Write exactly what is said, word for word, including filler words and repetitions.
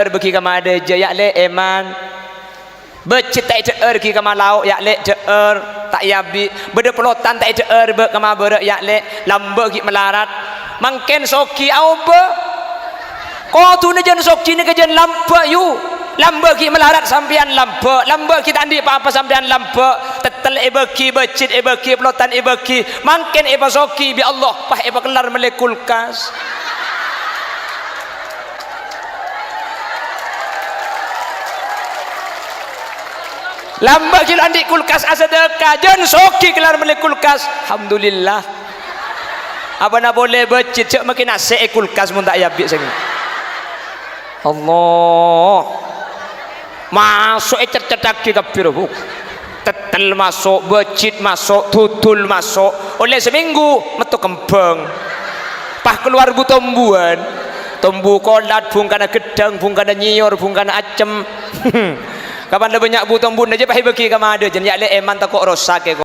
èdhâ'âr bâgi ka ma dhâjâ, ya' lè', èman. Bâjjhit ta' èdhâ'âr ghi' ka ma lao', ya' lè', dhâ'âr, ta' èabi'. Bâdâ pèlotan ta' èdhâ'âr bâ' ka ma bârâ', ya' lè', lambâ' ghi' malarat. Mangkèn soghi aobâ. Kodhuna jân soghi nèka jân lambâ', yu. Lambâ' ghi' malarat sampèyan lambâ', lambâ' ghi' ta' andi' pa-apa sampèyan lambâ'. Tèttèl èbâghi, bâjjhit èbâghi, pèlotan èbâghi. Mangkèn èpasoghi bi' Allah, pas èpakellar mellè kulkas. Lambâ' ghi' lo' andi' kulkas asadâka, jân soghi kellar mellè kulkas. Alhamdulillah. Apana polè bâjjhit, jhâ' makè nasè' è kulkas mon ta' èabi' sèngko'. Allah. Maso' ècet-cetaghi kabbhi, Bu. Tèttèl maso', bâjjhit maso', dudul maso'. Ollè samènggu, metto kembhâng. Pas kalowar bu-tombuwân. Tombu kolat, bungkana ghâddhâng, bungkana nyèyor, bungkana accem. Kapan la bânnya' bu-tombuna jâ pas èbâghi ka ma dhâjâ, ya' lè' èman tako' rosak è